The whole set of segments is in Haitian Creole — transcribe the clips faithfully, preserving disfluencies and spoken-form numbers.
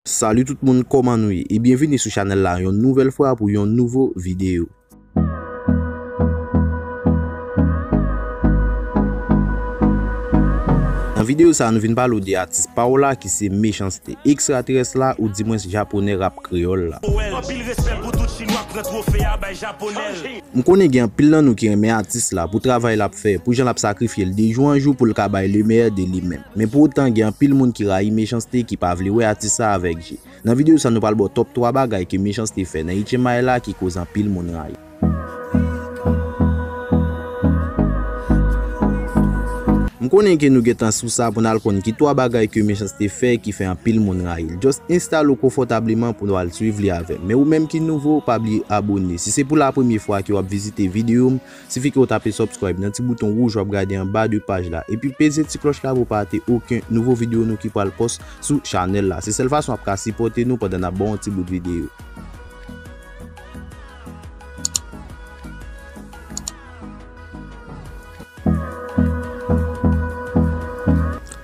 Salut tout moun, kòman nou ye? E byenvini sou chanèl la yon nouvèl fwa pou yon nouvo videyo. Nan videyo sa, nou vin pale w de atis pa w la ki se Mechans-T, ekstraterès la, oudimwens japonè rap kreyòl la. Anpil respè pou tout chinwa k pran twofe a bay japonè. M konnen gen anpil nan nou ki renmen atis la pou travay l ap fè, pou jan l ap sakrifye l de jou an jou pou l ka bay le meilleur de li menm. Men pou otan, gen anpil moun ki rayi Mechans-T, ki pa vle wè atis sa avèk je. Nan videyo sa, nou pral ba w top twa bagay ke Mechans-T fè nan H M I la ki koz anpil moun rayi. M konnen ke nou gentan sou sa pou n al konn ki twa bagay ke Mechans-T fè ki fè anpil moun rayi l. Just enstale w konfòtableman pou nou al swiv li avè m. Men ou menm ki nouvo, pa bliye abone. Si se pou la premye fwa ke w ap vizite videyo m, sifi ke w tape subscribe nan ti bouton wouj w ap gade anba de paj la. Epi peze ti klòch la pou w pa rate okenn nouvo videyo nou ki pral post sou chanèl la. Se sèl fason w ap ka sipòte nou pandan n ap ba w yon ti bout videyo.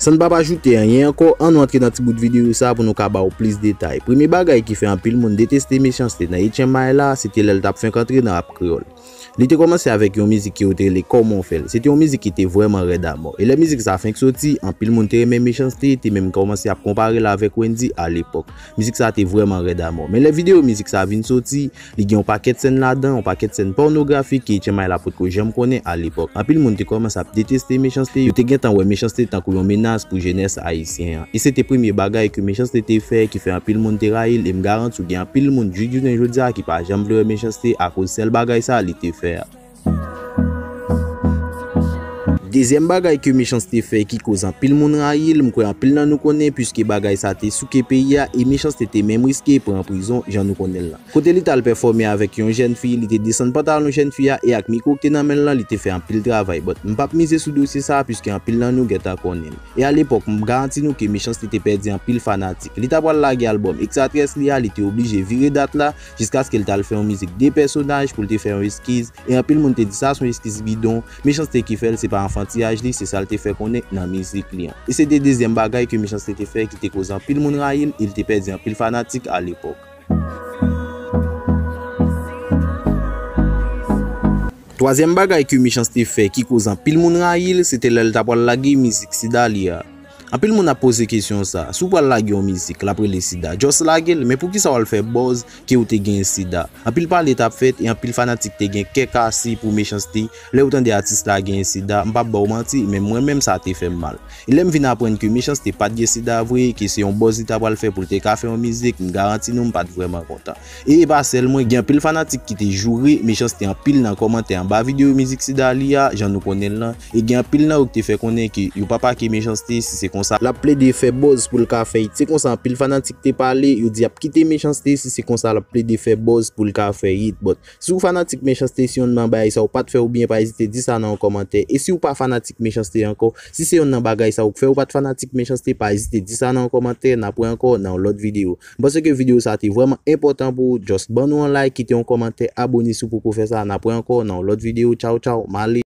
San n p ap ajoute anyen ankò, ann nou antre nan ti bout videyo sa pou nou ka ba w plis detay. Premye bagay ki fè anpil moun deteste Mechans-T nan H M I la, se te lè l t ap fenk antre nan rap kreyòl. Li te kòmanse avèk yon mizik ke yo te rele Kòman w fè l. Se te yon mizik ki te vrèman rèd amò. E lè mizik sa fenk soti, anpil moun te renmen Mechans-T, te menm kòmanse ap konpare l avèk Wendyy alepòk. Mizik sa te vrèman rèd amò. Men lè videyo mizik sa vin soti, li gen yon pakèt sèn ladan, yon pakèt sèn pònografik ke H M I la potko janm konnen alepòk. Anpil moun te kòmanse ap deteste Mechans-T, yo te gentan wè Mechans-T tankou yon menas pou jenès ayisyen an. E se te premye bagay ke Mechans-T te fè ki fè anpil moun te rayi l, e m garanti w gen anpil moun jis jounen jodi a ki pa janm vle wè Mechans-T akoz sèl bagay sa li te fè a. Dezyèm bagay ke Mechans-T fè ki koz anpil moun rayi l, m kwè anpil nan nou konnen, piske bagay sa te souke peyi a, e Mechans-T te menm riske pran prizon, jan nou konnen l lan. Kote li t al pèfòme avèk yon jèn fi, li te desann pantalon jèn fi a, e ak mikwo ki te nan men l lan, li te fè anpil travay. But, m p ap mize sou dosye sa, piske anpil nan nou gentan konnen l. E alepòk, m garanti nou ke Mechans-T te pèdi anpil fanatik. Li ta pral lage albòm Ekstraterès li a, li te oblije vire dat la, jiskaske l t al fè yon mizik de pèsonaj pou l te fè yon eskiz, e anpil moun te di sa se yon eskiz bidon. Mechans-T ki fè l, se pa anfantiyaj li, se sa l te fè konnen nan mizik li an. E se te dezyèm bagay ke Mechans-T te fè ki te koz anpil moun rayi l, e l te pèdi anpil fanatik alepòk. Twazyèm bagay ke Mechans-T fè ki koz anpil moun rayi l, se te lè l ta pral lage mizik sida li a. Anpil moun ap poze kesyon sa, si w pral lage yon mizik, l ap rele sida, just lage l, men poukisa w al fè buzz ke w te gen sida? Anpil pale t ap fèt e anpil fanatik te gen kè kase pou Mechans-T. Lè yo tande atis la gen sida, m p ap ba w manti, men mwen menm sa te fè m mal. E lè m vin aprann ke Mechans-T pa t gen sida vre, ke se yon buzz li ta pral fè pou l te ka fè yon mizik, m garanti nou m pa t vrèman kontan. E e pa sèl mwen, gen anpil fanatik ki te joure Mechans-T anpil nan kòmantè anba videyo mizik sida li a, jan nou konnen l lan. E gen anpil nan yo ki te fè konnen ke yo p ap ake Mechans-T si se konsa l ap plede fè buzz pou l ka fè hit. Se konsa anpil fanatik te pale, yo di y ap kite Mechans-T si se konsa l ap plede fè buzz pou l ka fè hit. But, si w fanatik Mechans-T, si yonn nan bagay sa yo pa t fè w byen, pa ezite di sa nan yon kòmantè. E si w pa fanatik Mechans-T ankò, si se yonn nan bagay sa yo k fè w pa t fanatik Mechans-T, pa ezite di sa nan yon kòmantè. N ap wè ankò nan yon lòt videyo. M panse ke videyo sa te vrèman enpòtan pou ou. Just ban nou yon like, kite yon kòmantè, abone si w poko fè sa. N ap wè ankò nan yon lòt videyo. Tchaw, tchaw, m ale.